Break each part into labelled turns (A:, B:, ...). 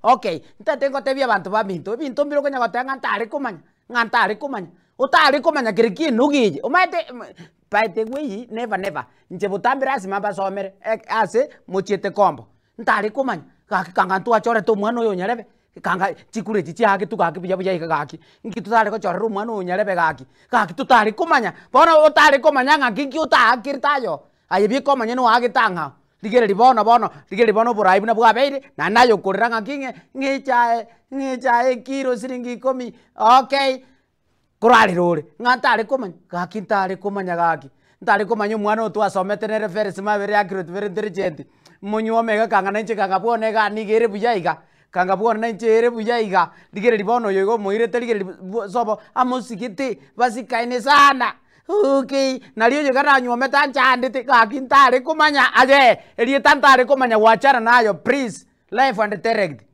A: Okay, ntagete ngotebie abanto baminto, ebinto mbire okonya goteba ng'a ntare komanya, ng'a ntare komanya, otare komanya kere ki enuga eye, omanyete by the way never never, inche botambe lasima mbasomere ek ase mochiete kombo, ntare komanya, gaki kanga ntwachorete omwana oyo onyarebe, kanga chikura echi chiagetwe gaki buya buya iga gaki, nki totare gochorera omwana oyo onyarebe gaki, gaki totare komanya, bono otare komanya ng'aki nki otaakerete aye oo, aye bieka omonyene oagete ang'ao, rigereria bono bono, rigereria bono oborai buna bwabeire, naende aye okorera ng'aki ng'e ng'a echae ng'a echae ekiro siringi ikomi, okay. Korarera ore, ng'a ntare komanya, gaki ntare komanya gaki, ntare komanya omwana oyo twasomete nere very smart very accurate very intelligent, monyuome iga kang'a nainche kang'a bwono iga nigo ere buya iga, kanga bwono nainche ere buya iga, rigereria bono oyo iga omoirete rigereria bu sobo amosigete, basikaine sana, okay, nario oyo iga nanyuomete anchandete gaki ntare komanya aye, erieta ntare komanya wachana nayo please, live and direct.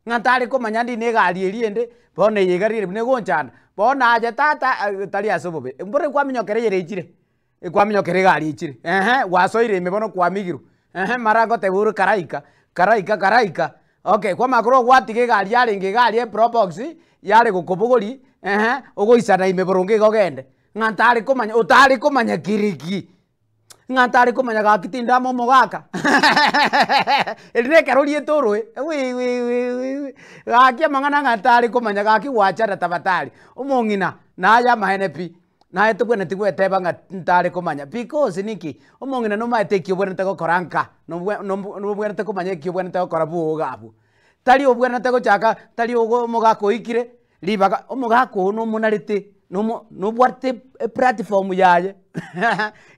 A: Ng'a ntare komanya ndi na egari eria ende, bono eye iga riria buna egonchanda, bono aye tata tari ase obobe, mboro ekwaminyokera eyere echire, ekwaminyokera egari echire ehe, gwasoire ime bono kwamigirwe, ehe mara ngoteba ore karaika, karaika karaika, okay, kwamanya korwa gwatiga egari yarenge iga aria eprobox, yare gokobogoria, ehe, ogoisana ime boronge iga ogende, ng'a ntare komanya otare komanya kere ki. Ng'a ntare komanya gaki tindama omogaka eri nekero rieta oroe wiwiwiwiwi gaki amang'ana ng'a ntare komanya gaki gwachana tabatari, omong'ina naye amaene pi, naye tobwenereti gweteba ng'a ntare komanya because ninki, omong'ina nomaete eki obwenerete gokora nka, nobwe nobu nobwenerete komanya eki obwenerete gokora bwogo abwo. Tari obwenerete gochaka tari ogo omogaka oikire. Ribaga, omogaka oo nomonarete, nomo nobwate eplatform yaye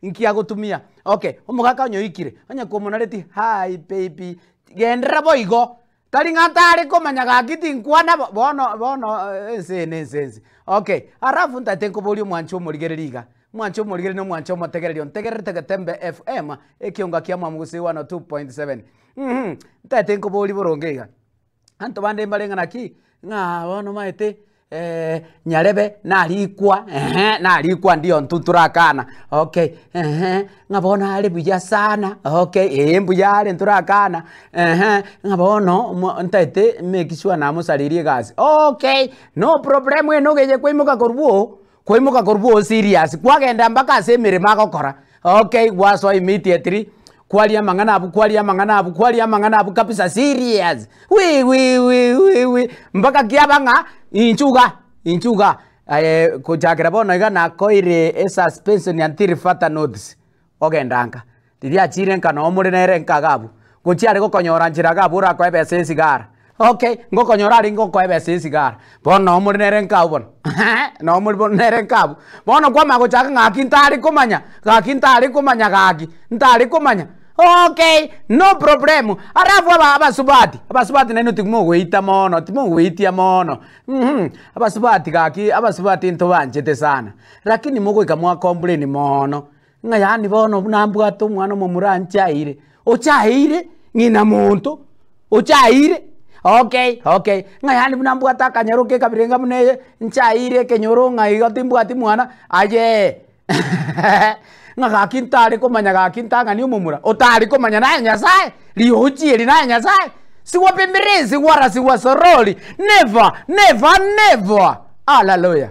A: nki agotumia. Okay, omogaka onye oikire, onye komonareti hi baby, genderera boigo, tari ng'a ntare komanya gaki tinkwana bo bono bono ense eye na ense ense. Okay, alafu ntagete nkoborie omwanchi omorigereria iga, omwanchi omorigereria na omwanchi omotegereri ontegererete Getembe FM, ekionga kia Mwamugusi 102.7, ntagete nkoborie boronge iga. Abanto bande mbare ng'a naki, ng'a bono omanyete nyarebe narikwa ehe narikwa ndio intwe torakana okay ehe, ng'a bono are buya sana okay eh mbuya are ntorakana ehe, ng'a bono omo ntaete make sure namosareirie egasi okay, no problem enoga eye kwaimoka korwa oo, kwaimoka korwa oo serious kwagenda mpaka ase emeremo agokora. Okay, gwasoa immediately, kwaria amang'ana abwo kwaria amang'ana abwo kwaria amang'ana abwo kabisa serious wi wi wi wi wi mpaka kiaba ng'a inchuo iga inchuo iga aye gochakera bono iga nakoeire esuspension until further notice, ogenda nka. Riria achire nka noo more nere nka iga abwo, gochia are gokonyora nchera iga abwo orakoe ebesa ya esigara, okay, ngokonyora arenge gokoa ebesa ya esigara, bono noo more nere nka abwo bono noo more bono nere nka abwo. Bono kwamanya gochaka ng'a gaki ntare komanya, gaki ntare komanya gaki, ntare komanya, okay, no problem. Alafu aba abasubati, abasubati nainwe timogoita mono, timogoitia mono abasubati gaki abasubati ntobanchete sana, lakini mogoika mwa complain mono. Ng'a yaani bono buna mbwate omwana omomura anchaeire, ochaeire ng'ina monto, ochaeire okay okay, ng'a yaani buna mbwate akanyaro ka ekabirenga buna eye, nchaeire ekenyoro ng'a igo timbwati mwana, ayee ng'a gaki ntare komanya gaki ntang'ani omomura, otari komanya naye Nyasaye, riochi eri naye Nyasaye, sigwapimire ense gwarasirwa sorori, never never never, hallelujah.